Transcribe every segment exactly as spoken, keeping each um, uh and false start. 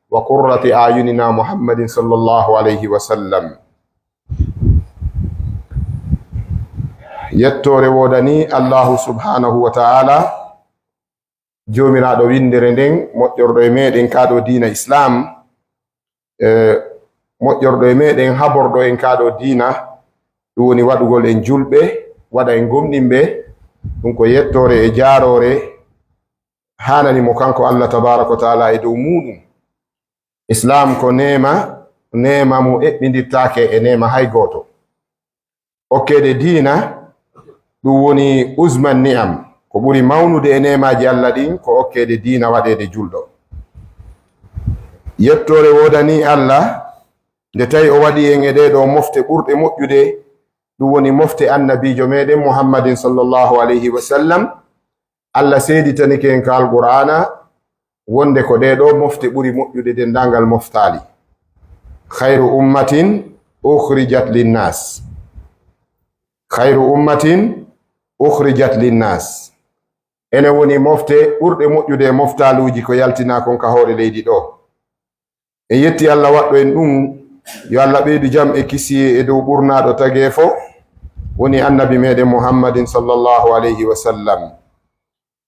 وقرة أعيننا محمد صلى الله عليه وسلم. Yettoore woodani Allahu subhanahu wa ta'ala, Joomiraaɗo winndere nden, moƴƴorɗo e meeɗen kaa ɗoo diina Islaam, e moƴƴorɗo e meeɗen, haborɗo en kaa ɗoo diina, ɗum woni waɗugol en julɓe, waɗa en gomɗinɓe. Ɗum ko yettoore e jaaroore haanani mo kanko Allah tabaaraka wa ta'ala e dow muuɗum. Islaam ko neema, neema mo eɓɓindirtaake e neema hay gooto. Okkeede diina, ɗum woni uzman ni'am. Ko ɓuri mawnude e neemaaji Allah ɗin ko okkeede diina waɗeede julɗo. Yettoore woodanii Allah, nde tawi o waɗi en e ɗee ɗoo mofte ɓurɗe moƴƴude, ɗum woni mofte Annabiijo meeɗen Muhammadin sallallahu alayhi wa sallam. Allah seeditanike en ka Alqur'aana wonde ko ɗee ɗoo mofte ɓuri moƴƴude denndaangal moftaali. Khayru ummatin ukhrijat linnas. Khayru ummatin ukhrijat linnas. Ene woni mofte ɓurɗe moƴƴude e moftaaluuji ko yaltinaa kon ka hoore leydi ɗoo. En yetti Allah waɗɗo en ɗum, yo Allah ɓeydu jam e kisiyee e dow ɓurnaaɗo tageefo, woni Annabi meeɗen Muhammadin sallallahu alayhi wa sallam.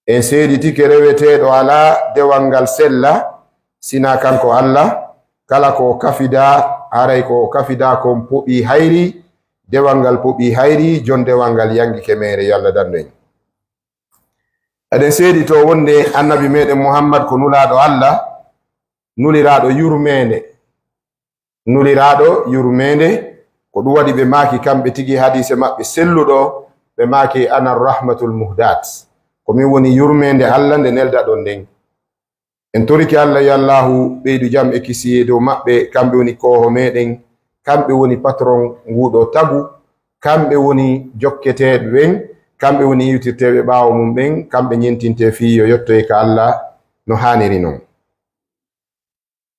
En seeditike reweteeɗo alaa dewal ngal sella, sinaa kanko Allah, kala ko o kafidaa, haray ko o kafidaa kon poɓii hayri, dewal ngal poɓii hayri, jon dewal ngal yangike meere, yo Allah dandu en. Eɗen seeditoo wonde Annabi meeɗen Muhammad ko nulaaɗo Allah, nuliraaɗo yurmeende. Nuliraaɗo yurmeende, ko ɗum waɗi ɓe maaki kamɓe tigi hadiise maɓɓe selluɗo, ɓe maaki, "Ana rahmatul muhdaat." Ko min woni yurmeende Allah nde neldaɗon nden. En torike Allah yo Allahu ɓeydu jam e kisiyee dow maɓɓe, kamɓe woni kooho meeɗen, kamɓe woni patron nguuɗo tagu, kamɓe woni jokketeeɓe ɓen, kamɓe woni iwtirteeɓe ɓaawo mum ɓen, kamɓe ñentintee fii yo yettoye ka Allah no haaniri non.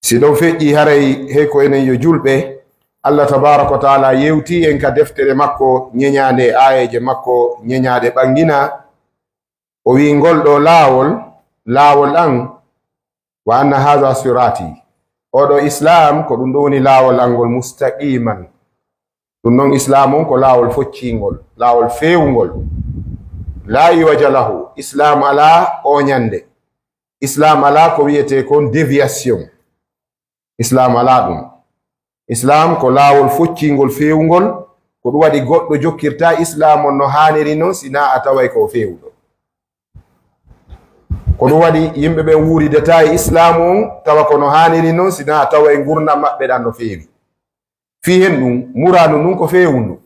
Si ɗon feƴƴi haray hey ko enen yo julɓe, Allah tabaaraka wa ta'ala yewtii en ka deftere makko ñeñaande, aayeeje makko ñeñaaɗe ɓanngina, o wi'i ngol ɗoo laawol, laawol an, "Wa anna haadha siraati." Oo ɗoo Islaam ko ɗum ɗoo woni laawol an ngol, mustaqiman. Ɗum non Islaam on ko laawol focciingol, laawol feewungol. Laa iwaja lahu, Islaam alaa ooñannde. Islaam alaa ko wiyetee kon déviation. Islaam alaa ɗum. Islaam ko laawol focciingol feewungol, ko ɗum waɗi goɗɗo jokkirtaa Islaam on no haaniri non, sinaa a taway ko o feewuɗo. Ko ɗum waɗi yimɓe ɓen wuuridataa e Islaam on, tawa ko no haaniri non, sinaa a taway ngurndan maɓɓe ɗan no feewi. Fii hen ɗum, muraadu ndun ko feewundu.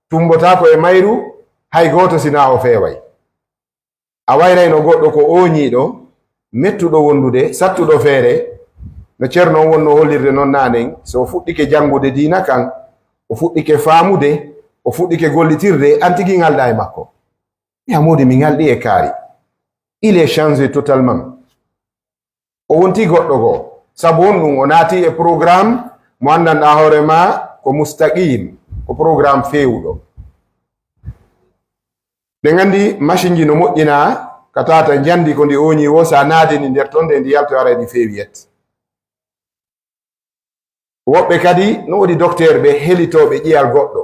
Tummbotaako e mayru hay gooto sinaa o feeway. A wayrayno goɗɗo ko ooñiiɗo, mettuɗo wondude, sattuɗo feere, no Ceerno on wonnoo hollirde non naanen, so o fuɗɗike janngude diina kan, o fuɗɗike faamude, o fuɗɗike gollitirde, an tigi ŋalɗaa e makko. Ya moodi mi ŋalɗi e kaari. Il est changé totalement. O wonti goɗɗo goo. Sabu honɗum? O naati e programme mo anndanɗaa hoore maa ko mustaqim, ko programme feewuɗo. Ɗen anndi masinji no moƴƴinaa ka tata njandi ko ndi ooñii woo, so a naadini nder ton nde ndi yaltoyara ndi feewi yet. Woɓɓe kadi no woodi dokteer ɓe helitooɓe ƴiyal goɗɗo.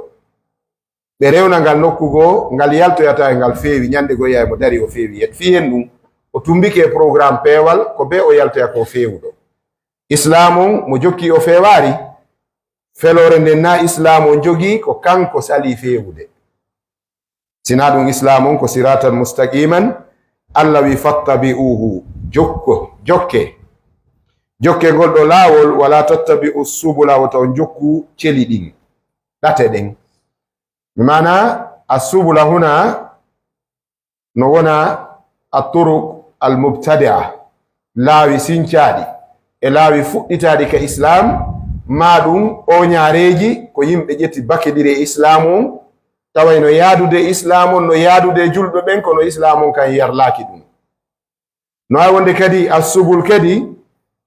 Ɓe rewna ngal nokku goo, ngal yaltoyata e ngal feewi, ñande goo yi'ay mo dari o feewi yet. Fii hen ɗum, o tumbike e programme peewal, ko bee o yaltoya ko feewuɗo. Islaam on mo jokki o feewaari, feloore nden na Islaam on jogii, ko kanko salii feewude. Sinaa ɗum Islaam on ko siraatan mustaqiman, Allah wi fattabi'uhu, jokko, jokke. Jokke ngol ɗoo laawol, wala tattabi'u subula, wota on jokku celi ɗin, ɗate ɗen. Bi maana, assubula huna no wona atturuq almubtadi'a, laawi sincaaɗi, e laawi fuɗɗitaaɗi ka Islaam, maa ɗum ooñaareeji ko yimɓe ƴetti bakidiri e Islaam on, taway no yaadude e Islaam on, no yaadude e julɓe ɓen, kono Islaam on kan yarlaaki ɗum. No waawi wonde kadi assubul kadi,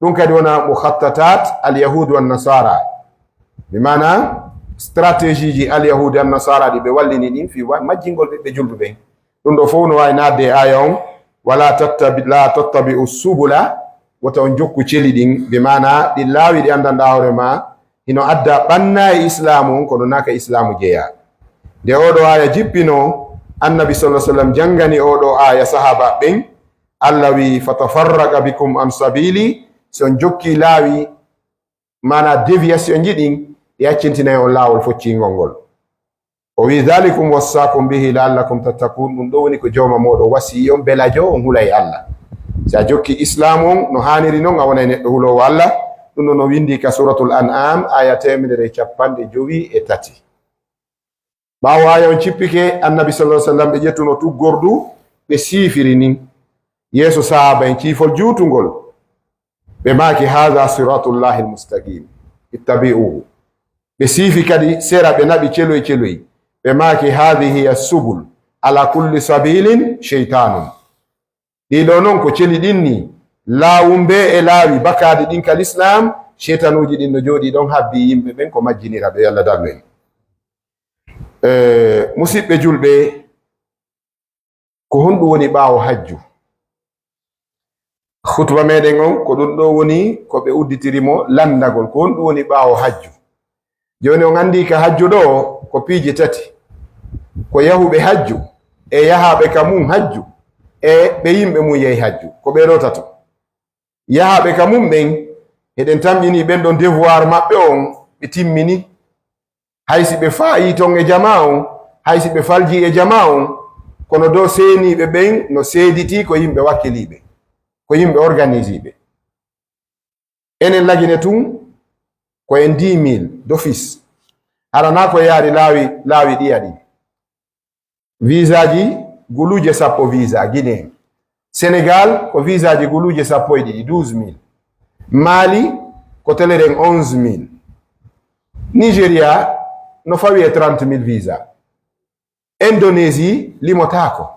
ɗum kadi wona mukhattatat al-yahud wan nasara. Bi maana stratégie ji al-yahud an nasara ɗi ɓe wallini ɗin fii wa-, majjingol ɓiɓɓe julɓe ɓen. Ɗum ɗoo fow no waawi naatde e aaya on, wala tattabi-, la tattabi'u subula, wota on jokku celi ɗin, bi maana ɗin laawi ɗi anndanɗaa hoore ma, hino adda ɓanna e islaamu on, kono naa ka islaamu jeyaa. Nde oo ɗoo aaya jippinoo, Annabi sallallahu alaihi wasallam janngani oo ɗoo aaya sahaaba ɓen, Allah wi'i, "Fatafarraqa bikum an sabili," si on jokki laawi, maana déviation ji ɗin, ɗi accintinay on laawol focciingol ngol. O wi'i, "Dhalikum wassaakum bihi la'allakum tattaqun," ɗum ɗoo woni ko jooma mooɗon wasiyii on belajo on hula e Allah. Si a jokki islaamu on no haaniri non, a wonay neɗɗo huloowo Allah. Ɗum ɗoo no winndii ka Suuratul An'am, aaya teemedere e cappanɗe jowi e tati. Ɓaawo aaya on cippike, Annabi sallallahu alaihi wasallam ɓe ƴettuno tuggordu, ɓe siifiri nin yeeso sahaaba en ciifol juutungol. Ɓe maaki, "Haadha siraatullahil mustaqim, ittabi'uhu." Ɓe siifi kadi sera, ɓe naɓi celoy celoy. Ɓe maaki, "Haadhihi hiya subul, ala kulli sabilin shaytanun." Ɗii ɗoo non ko celi ɗin nii, laawun bee e laawi bakaadi ɗin ka lislaam, sheytanuuji ɗin no jooɗii ɗon habbii yimɓe ɓen ko majjinira ɓe, Yalla darnu en. Eh, musiɓɓe julɓe, ko honɗum woni ɓaawo hajju? Khutba meɗen on, ko ɗum ɗoo woni ko ɓe udditiri mo lanndagol. Ko honɗum woni ɓaawo hajju? Jooni on anndii ka hajju ɗoo ko piiji tati. Ko yahuɓe hajju, e yahaaɓe ka mum hajju, e ɓe yimɓe mum yahi hajju. Ko ɓee ɗoo tato. Yahaaɓe ka mum ɓen, eɗen tamƴinii ɓen ɗon devoir maɓɓe on, ɓe timmini. Hay si ɓe faayii ton e jamaa on, hay si ɓe faljii e jamaa on, kono ɗoo seeniiɓe ɓen no seeditii ko yimɓe wakkiliiɓe, ko yimɓe organisiiɓe. Enen Lagine tun, ko en dix mille d'office. Hara naa ko yaari laawi, laawi ɗiya ɗin. Visaaji guluuje sappo visa Guinée. Sénégal ko visaaji guluuje sappo e ɗiɗi, douze mille. Mali ko teleren onze mille. Nigeria no fawi e trente mille visa. Indonésie limotaako.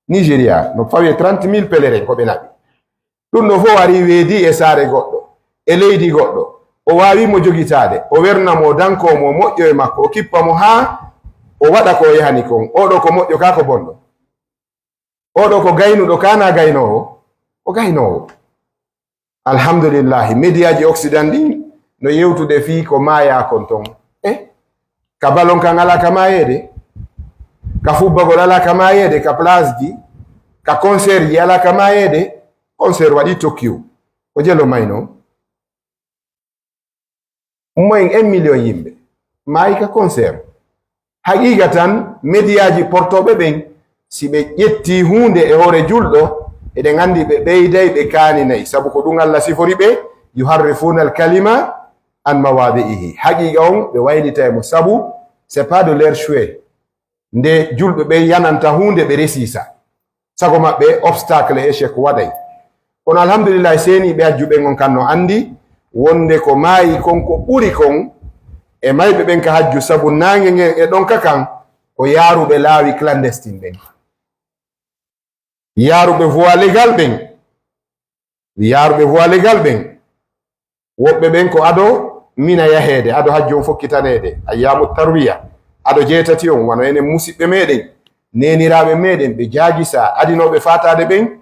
Nigeria no fawi e trente mille peleren ko ɓe naɓi. Ɗum ɗoo fof arii weedii e saare goɗɗo, e leydi goɗɗo. O waawii mo jogitaade, o werna mo, o dankoo mo, o moƴƴo e makko, o kippa mo haa o waɗa ko o yahani kon. Oo ɗoo ko moƴƴo kaa ko bonɗo? Oo ɗoo ko gaynuɗo kaa naa gaynoowo? Ko gaynoowo. Alhamdulillahi, mediyaaji Occident ɗin no yewtude fii ko maayaa kon ton. Eh, ka balon kan alaa ka maayeede, ka fubbagol alaa ka maayeede, ka place ji, ka concert ji alaa ka maayeede. Concert waɗi Tokyo, ko jelo maynoo. Moyen un million yimɓe maayi ka concert. Haqiiqa tan, mediyaaji portooɓe ɓen, si ɓe ƴettii huunde e hoore julɗo, eɗen anndi ɓe ɓeyday, ɓe kaaninay, sabu ko ɗum Allah sifori ɓe, "Yuharrifuuna al-kalima an mawaadi'ihi." Haqiiqa on, ɓe waylitay mo, sabu c'est pas de leur choix. Nde julɓe ɓen yananta huunde, ɓe resii sa. Sago maɓɓe, obstacle e échec waɗay. Kono alhamdulillahi, seeniiɓe hajju ɓen on kan no anndi wonde ko maayi kon, ko ɓuri kon e mayɓe ɓen ka hajju, sabu naange ngen e ɗon ka kan, ko yaaruɓe laawi clandestine ɓen. Yaaruɓe voie légale ɓen, yaaruɓe voie légale ɓen, woɓɓe ɓen ko ado Mina yaheede, ado hajju on fokkitaneede, ayyaamu tarwiya, ado jeetati on, wano enen musiɓɓe meɗen, neeniraaɓe meɗen, ɓe jaagisaa, adinooɓe faataade ɓen,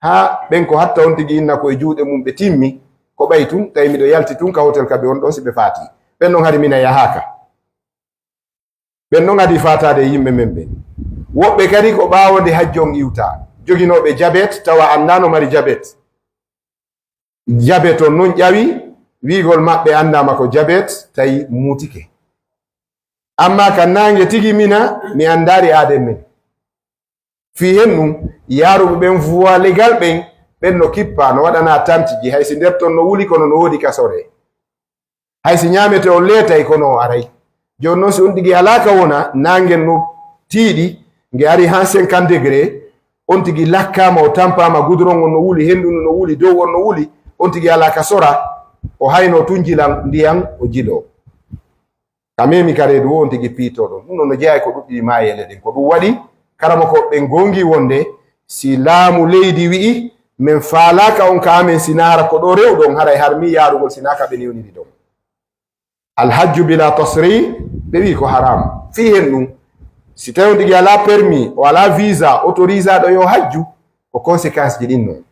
haa ɓen ko hatta on tigi inna ko e juuɗe mum ɓe timmi, ko ɓay tun, tawi miɗo yalti tun ka hotel ka ɓe on ɗon si ɓe faati. Ɓen ɗon hari Mina yahaaka. Ɓen ɗon adii faataade e yimɓe men ɓen. Woɓɓe kadi ko ɓaawo nde hajju on iwtaa. Joginooɓe jabet, tawa anndaa no mari jabet. Jabet on non ƴawi, wi'igol maɓɓe anndaama ko jabet, tawi muutike. Ammaa ka naange tigi Mina, mi anndaari aaden men. Fii hen ɗum, yaaruɓe ɓen voie légale ɓen, ɓen no kippaa, no waɗanaa tantiji, hay si nder ton no wuli, kono no woodi ka soree. Hay si ñaamete on leetay, kono o aray. Jooni non, si on tigi alaa ka wona, naange no tiiɗi, nge ari haa cinquante degré, on tigi lakkaama, o tampaama, goudron on no wuli, henndu ndun no wuli, dow on no wuli, on tigi alaa ka sora, o haynoo tun jilan ndiyan, o jiloo. Ka memi ka reedu woo, on tigi piitoo ɗon. Ɗum ɗon no jeyaa e ko ɗuɗɗi maayeele ɗen. Ko ɗum waɗi, karamokooɓe ɓen goongii wonde, si laamu leydi wi'i, "Men faalaaka on ka amen, si naa hara ko ɗoo rewɗon, haray harmii yaarugol, si naa ka ɓe newniri ɗon." Alhajju bila tasri, ɓe wi'i ko haram. Fii hen ɗum, si tawi on tigi alaa permis, o alaa visa autorisaaɗo yo hajju, ko conséquence ji ɗin non.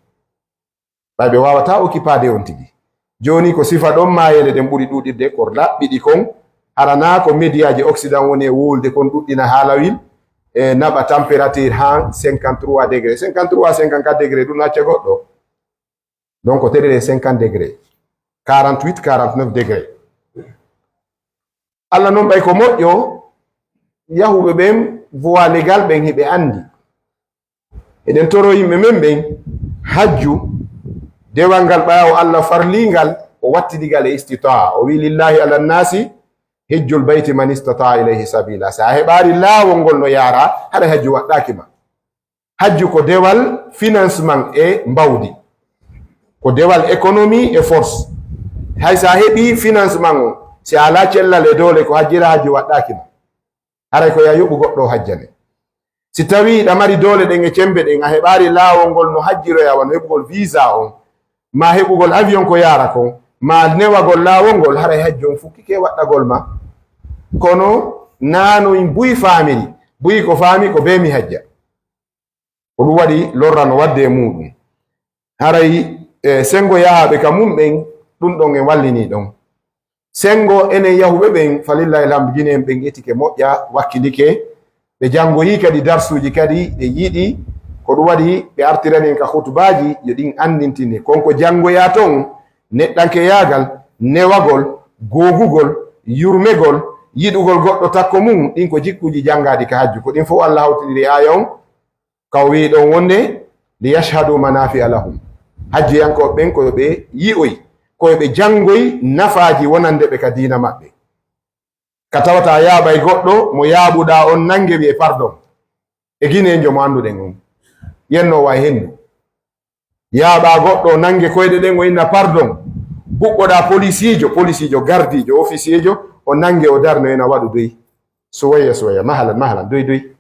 Ɓay ɓe waawataa occupade on tigi. Jooni ko sifa ɗon maayeele ɗen ɓuri ɗuuɗirde, ko laɓɓiɗi kon. Hara naa ko mediyaaji Occident woni e wowlude kon, ɗuɗɗina haalawil, e naɓa température haa cinquante-trois degré. Cinquante-trois, cinquante-quatre degré, ɗum acca goɗɗo. Donc, ko tedere cinquante degré, quarante-huit, quarante-neuf degré. Allah non ɓay ko moƴƴo, yahuɓe ɓen voie légale ɓen hiɓe anndi. Eɗen toro yimɓe men ɓen hajju, dewal ngal ɓaawo Allah farlingal, o wattinigal e istitaa. O wi, "Lillahi ala nnasi hijjul bayti man istataa ilayhi sabila." Si a heɓaali laawol ngol no yaara, hara hajju waɗɗaaki ma. Hajju ko dewal financement e mbawdi. Ko dewal économie e force. Hay so a heɓii financement on, si a alaa cellal e doole ko hajjira, hajju waɗɗaaki ma. Haray ko yaa yoɓu goɗɗo o hajjane. Si tawii hiɗa mari doole ɗen e cembe ɗen, a heɓaali laawol ngol no hajjiroyaa, wano heɓugol visa on, maa heɓugol avion ko yaara kon, maa newagol laawol ngol, haray hajju on fukkike waɗɗagol ma. Kono naano buy faamiri, buy ko faami ko bee mi hajja. Ko ɗum waɗi lorra no waɗde e muuɗum. Haray, e, senngo yahaaɓe ka mum ɓen, ɗum ɗon en wallinii ɗon. Senngo enen yahuɓe ɓen, falillahi alhamdu, Gine en ɓen etike moƴƴa, wakkilike. Ɓe janngoyii kadi darsuuji kadi, ɓe yiɗi. Ko ɗum waɗi ɓe artirani en ka hutubaaji, yo ɗin anndintine. Kon ko janngoyaa ton, neɗɗankeyaagal, newagol, googugol, yurmegol, yiɗugol goɗɗo takko mum, ɗin ko jikkuuji janngaaɗi ka hajju. Ko ɗin fof Allah hawtindiri aaya on. Ka o wi'i ɗon wonde, "Li yashhadu manafi'a lahum." Hajjiyankooɓe ɓen ko yo ɓe yi'oy, ko yo ɓe janngoy nafaaji wonande ɓe ka diina maɓɓe. Ka tawata a yaaɓay goɗɗo mo yaaɓuɗaa on nannge wi'e pardon. E Gineenjo mo annduɗen on. Yennoowa e henndu. Yaaɓaa goɗɗo o nannge koyɗe ɗen o inna pardon. Buɓɓoɗaa polisiijo, polisiijo gardiijo, ofisiyeejo, o nannge o darno ena waɗu doy. Suwaya, suwaya, mahalan, mahalan, doy, doy.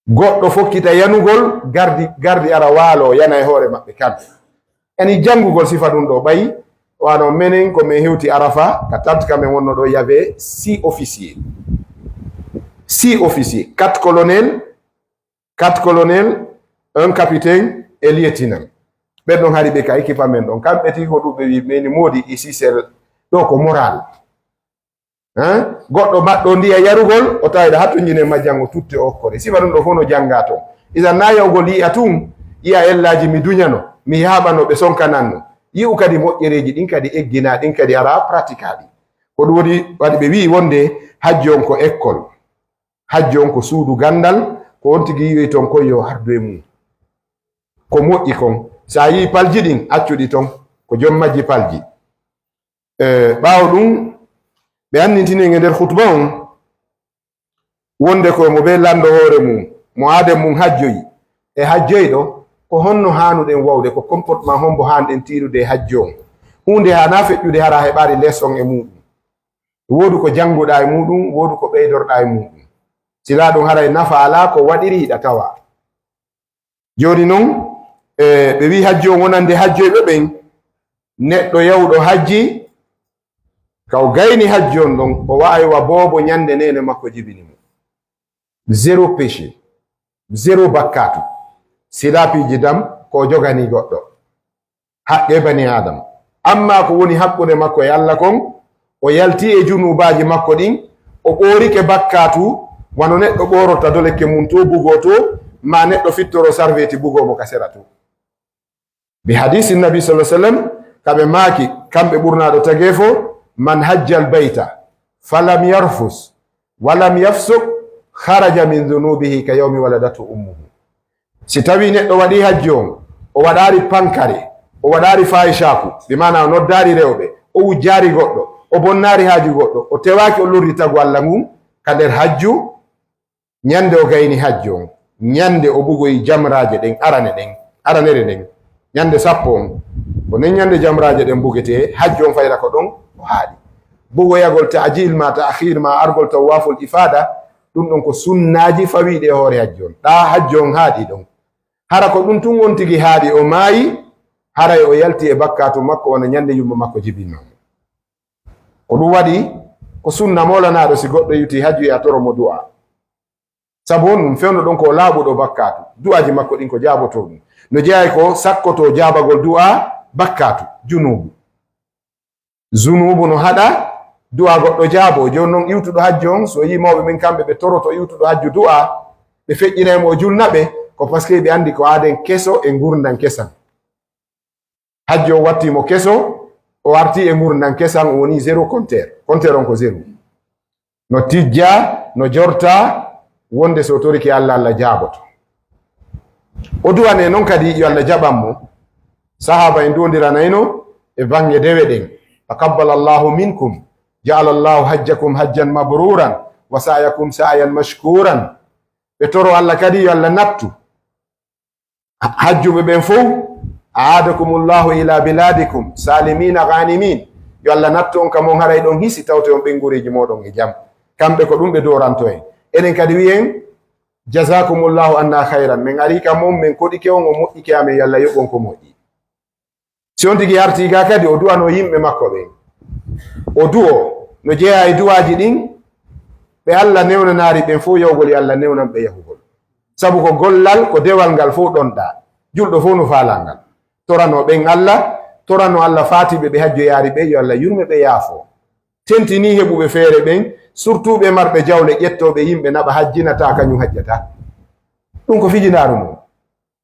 Goɗɗo fokkita yanugol, gardi, gardi ara waalo, yana e hoore maɓɓe kamɓe. Ani janngugol sifa ɗum ɗo, ɓay wano menen ko min hewti Arafa, ka tant ka min wonno ɗo, y avait six officiers. Six officiers, quatre colonels, quatre colonels, un capitaine et lieutenant. Ɓen ɗon hari ɓe ka équipe amen ɗon. Kamɓe tigi ko ɗum ɓe wi, meni moodi ici, c'est ɗo ko moral. Hein? Goɗɗo baɗɗo ndiya yarugol, o tawi ɗo hatto njine majjango tutte o okkore. Sifa ɗum ɗo fof no jannga toon. Isan na yahugol yi'a tun, yi'a ellaaji mi duñano, mi yaaɓano ɓe sonkananno. Yi'u kadi moƴƴereeji ɗin kadi eggina, ɗin kadi ara pratika ɗi. Ko ɗum woni waɗi ɓe wi'i wonde hajji on ko école. Hajji on ko suudu ganndal, ko on tigi yi'oy toon koy yo hardu e mum. Ko moƴƴi kon. Sa yi'i palji ɗin, accuɗi toon. Ko jom majji palji. E, ɓaawo ɗum, ɓe anndintini e nder khutba on, wonde ko mo ɓe lanndo hoore mum, mo aaden mum hajjoyi, e hajjoyɗo, ko honno haanuɗen wawde, ko comportement hombo haanɗen tiirude e hajjo on? Huunde haanaa feƴƴude hara heɓaari lees on e muuɗum. Woodu ko jannguɗaa e muuɗum, woodu ko ɓeydorɗaa e muuɗum. Silaa ɗum haray nafa alaa ko waɗiri hiɗa tawa. Jooni non, e, ɓe wi'i hajji on wonande hajjoyɓe ɓen, neɗɗo yahuɗo hajji, ka o gayni hajji on ɗon, o wa'ay wa boobo ñande neene makko jibini mo. Zéro péché, zéro bakkaatu. Silaa piiji dam, ko o jogani goɗɗo. Haqqe bani Aadama. Ammaa ko woni hakkunde makko e Alla kon, o yalti e junuubaaji makko ɗin, o ɓoorike bakkaatu, wano neɗɗo ɓoororta dolekke mum to, bugoo to, maa neɗɗo fittoro sarveeti bugoo mo ka sera to. Bi hadiisi Nabi sallallahu alaihi wasallam, ka ɓe maaki, kamɓe ɓurnaaɗo tageefo, "Man hajjal bayta, falam yarfus, walam yafsuq, kharaja min dhunubihi ka yawmi waladatu ummuhu." Si tawii neɗɗo waɗii hajji on, o waɗaari pankare, o waɗaari faahishaaku, bi maana o noddaari rewɓe, o wujjaari goɗɗo, o bonnaari haaju goɗɗo, o tewaaki o lorri tagu Alla ngun ka nder hajju, ñande o gayni hajju on, ñande o bugoyi jamraaje ɗen arane ɗen, aranere nden, ñande sappo on, ko nden ñande jamraaje ɗen bugetee, hajju on fayra ko ɗon o haaɗi. Bugoyagol ta'jiil ma ta'khiir ma argol tawaaful ifaada, ɗum ɗon ko sunnaaji fawiiɗi e hoore hajju on. Ɗaa hajju on haaɗi ɗon. Hara ko ɗum tun on tigi haaɗi, o maayi, haray o yalti e bakkaatu makko wano ñande yumma makko jibinno mo. Ko ɗum waɗi ko sunna moolanaaɗo si goɗɗo yuti hajju ya toro mo du'a. Sabu on ɗum fewndo ɗon ko o laaɓuɗo bakkaatu. Du'aaji makko ɗin ko jaabotoo ɗum. No jeyaa e ko sakkoto jaabagol du'a bakkaatu, junuubu. Junuubu no haɗa du'a goɗɗo jaabo. Jooni non iwtuɗo hajju on, so yii mawɓe men kamɓe ɓe toroto iwtuɗo hajju du'a, ɓe feƴƴinay mo o julna ɓe, ko parce que ɓe anndi ko aaden keso e ngurndan kesan. Hajju o watti mo keso, o arti e ngurndan kesan, o woni zéro compteur. Compteur on ko zéro. No tijja, no jorta, wonde so torike Allah, Allah jaaboto. O du'ane non kadi yo Allah jaɓan mo. Sahaaba en du'ondiranayno e baŋŋe dewe ɗen. Taqabbala Allahu minkum, ja'ala Allahu hajjakum hajjan mabruran, wa sa'yakum sa'yan mashkuran. Ɓe toro Allah kadi yo Allah nattu hajjuɓe ɓen fow, aadakumullahu ila biladikum salimina ghanimin. Yo Allah nattu on ka mon haray ɗon hisi, tawte on ɓengureeji mooɗon e jam. Kamɓe ko ɗum ɓe dooranto en. Enen kadi wi'en, jazakumullahu anna khayran. Men ari ka mon, men koɗike on, o moƴƴike amen, yo Allah yoɓon ko moƴƴi. Si on tigi artii ga kadi, o du'ano yimɓe makko ɓen. O du'o, no jeyaa e du'aaji ɗin, ɓe Allah newnanaari ɓen fow yahugol, yo Allah newnan ɓe yahugol. Sabu ko gollal, ko dewal ngal fow ɗonɗaa. Julɗo fow no faalaa ngal. Toranoo ɓen Allah, toranoo Allah faatiiɓe ɓe hajjoyaari ɓe, yo Allah yurme ɓe yaafoo. Tentinii heɓuɓe feere ɓen, surtout ɓe marɓe jawle ƴettooɓe yimɓe naɓa hajjinataa, kañum hajjataa. Ɗum ko fijindaaru mum.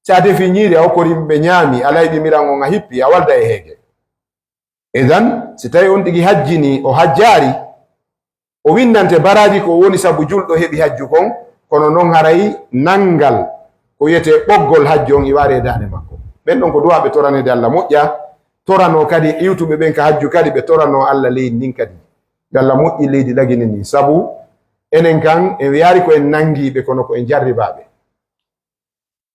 Si a defii ñiiri, a okkorii ɓe ɓe ñaami, a layɓi miran on, a hippi, a walda e heege. Idan, si tawii on tigi hajjinii, o hajjaari, o winndante baraaji ko woni sabu julɗo heɓi hajju kon, kono non haray nanngal ko wiyetee ɓoggol hajju on iwaare e daande makko. Ɓen ɗon ko du'aa ɓe toraneede Allah moƴƴa, toranoo kadi iwtuɓe ɓen ka hajju kadi, ɓe toranoo Allah leydi ndin kadi. Yo Allah moƴƴin leydi Lagine ndin, sabu enen kan en wiyaari ko en nanngiiɓe, kono ko en jarribaaɓe.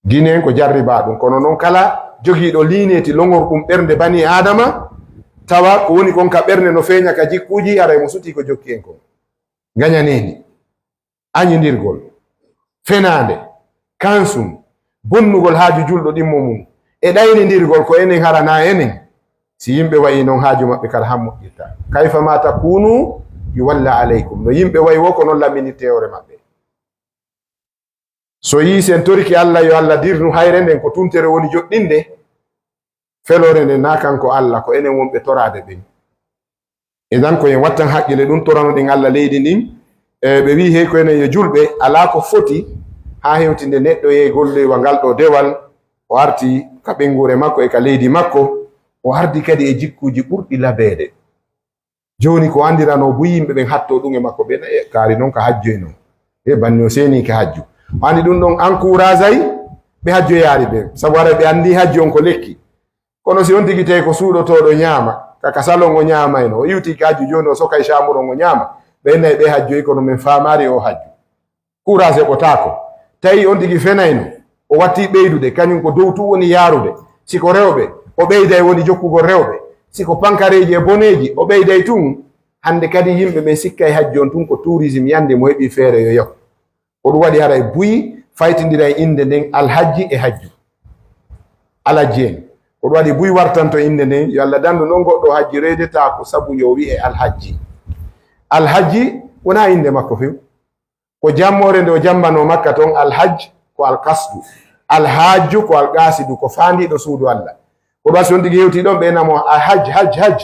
Diine en ko jarribaa ɗum, kono non kala jogiiɗo liineeti longorɗum ɓernde banii Aadama, tawa ko woni kon ka ɓernde no feeña ka jikkuuji, haray mo sutii ko jokki en kon. Ngañaneeni, añindirgol, fenaande, kansum, bonnugol haaju julɗo ɗimmo mum, e ɗaynindirgol ko enen haranaa enen. Si yimɓe wa'ii non, haaju maɓɓe kala han moƴƴirta. Kayfa ma takunu yuwalla alaykum. No yimɓe wa'i wo, ko non lamminirtee hoore maɓɓe. So yii si en torike Allah yo Allah dirnu hayre nden, ko tuntere woni joɗɗinde, feloore nden na kanko Allah, ko enen wonɓe toraade ɓen. Idan ko en wattan haqqille ɗum, toranoɗen Allah leydi ndin. E ɓe wi'i hey ko enen yo julɓe, alaa ko foti haa hewtinde neɗɗo yehi golloywa ngal ɗo dewal, o arti ka ɓeynguure makko e ka leydi makko, o ardi kadi e jikkuuji ɓurɗi labeede. Jooni ko anndiranoo buy yimɓe ɓen hattoo ɗum e makko, ɓe na e kaari non ka hajju e non. E banni o seenii ka hajju. O anndi ɗum ɗon encouragay ɓe hajjoyaari ɓe. Sabu haray ɓe anndi hajju on ko lekki. Kono si on tigi tawi ko suuɗotooɗo ñaama, ka, ka salon o ñaamayno, o iwti ka hajju jooni o sokay chambre on o ñaama, ɓe nay ɓe hajjoyi kono men faamaari o hajju. Courage heɓotaako. Tawi on tigi fenayno, o watti ɓeydude, kañum ko dow tun woni yaarude. Si ko rewɓe, o ɓeyday woni jokkugol rewɓe. Si ko pankareeji e boneeji, o ɓeyday tun. Hannde kadi yimɓe ɓen sikkay hajju on tun ko tourisme yande mo heɓi feere yo yahu. Ko ɗum waɗi haray buy faytindiray innde nden alhajji e hajju. Alhajji en. Ko ɗum waɗi buy wartanto innde nden, yo Allah dandu non goɗɗo hajjiroyde taa ko sabu yo wi'e alhajji. Alhajji wonaa innde makko few. Ko jammoore nde o jambanoo Makka ton, Alhajj ko alqasdu, Alhajju ko alqasidu, ko faandiiɗo suudu Allah. Ko ɗum waɗi si on tigi hewtii ɗon, ɓe na mo a hajj, hajj, hajj.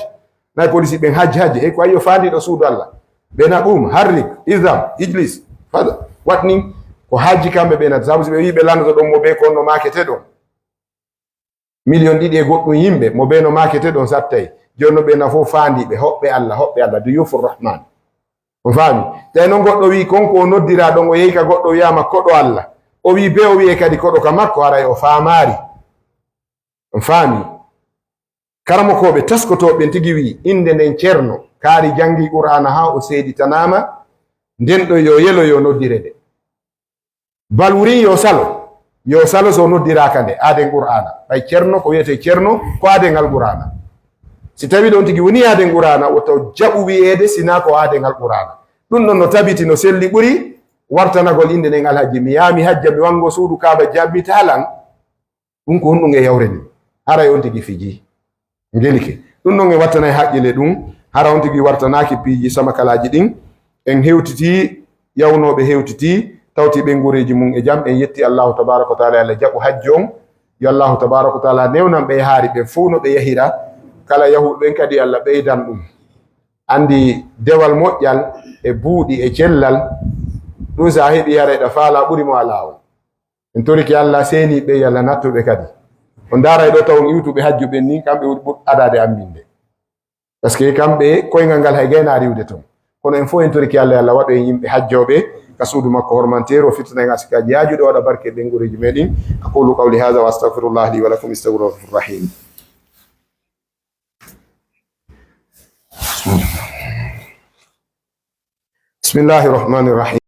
Nay polisi ɓen hajj, hajj. Hey, ko ayi o faandiiɗo suudu Allah. Ɓe na ɗum, harrik, idhab, ijlis, fada. Waɗ nin ko hajji kamɓe ɓe na. Sabu si ɓe wi'i ɓe landoto ɗon mo bee ko on no maakete ɗon. Miliyon ɗiɗi e goɗɗum yimɓe, mo bee no maakete ɗon sattay. Jooni no ɓe na fof faandiiɓe, hoɓɓe Allah, hoɓɓe Allah, duyufu Rahman. On faami? Tawi noon goɗɗo wi'i kon ko o noddiraa ɗon, o yehi ka goɗɗo wi'aama koɗo Allah. O wi'i bee o wi'e kadi koɗo ka makko, haray o faamaari. On faami? Karamokooɓe taskotooɓe ɓen tigi wi'i, innde nden Ceerno, kaari janngi Qur'aana haa o seeditanaama, nden ɗo yo yelo yo noddire nde. Balwurin yo salo, yo salo so noddiraaka nde, aaden Qur'aana. Ɓay Ceerno, ko wiyetee Ceerno, ko aaden Alqur'aana. Si tawii ɗon tigi woni aaden Qur'aana, woto jaɓu wi'eede sinaa ko aaden Alqur'aana. Ɗum ɗon no tabiti, no selli ɓuri wartanagol innde nden Alhajji. Mi yaha mi hajja, mi wanngo suudu Kaaba, jaɓmitaa lan. Ɗum ko honɗum e yawre ni? Haray on tigi fiji. Ngelike. Ɗum ɗon e wattanay haqqile ɗum. Hara on tigi wartanaaki piiji samakalaaji ɗin. En hewtitii, yawnooɓe hewtitii, tawti ɓeynguureeji mum e jam. En yetti Allahu tabaaraka wa taala, Allah jaɓu hajju on. Yo Allahu tabaaraka wa taala newnan ɓe yahaari ɓen fow no ɓe yahira. Kala yahuɓe ɓen kadi, Allah ɓeydan ɗum. Anndi dewal moƴƴal e buuɗi e cellal, ɗum so a heɓi hara eɗa faalaa ɓuri mo alaa on. En torike Allah seeniiɓe, yo Allah nattu ɓe kadi. On ndaaray ɗo taw on iwtuɓe hajju ɓen nin, kamɓe woni ɓur adaade amminnde. Parce que kamɓe koyngal ngal hay gayna riwde ton. Kono en fof en torike Allah, yo Allah waɗu en yimɓe hajjooɓe ka suudu makko hormanteeru, o fittana en asikaaji yaajuɗi, o waɗa barke e ɓeynguureeji meɗen. أقول قولي هذا وأستغفر الله لي ولكم، إنه هو الغفور الرحيم. بسم الله الرحمن الرحيم.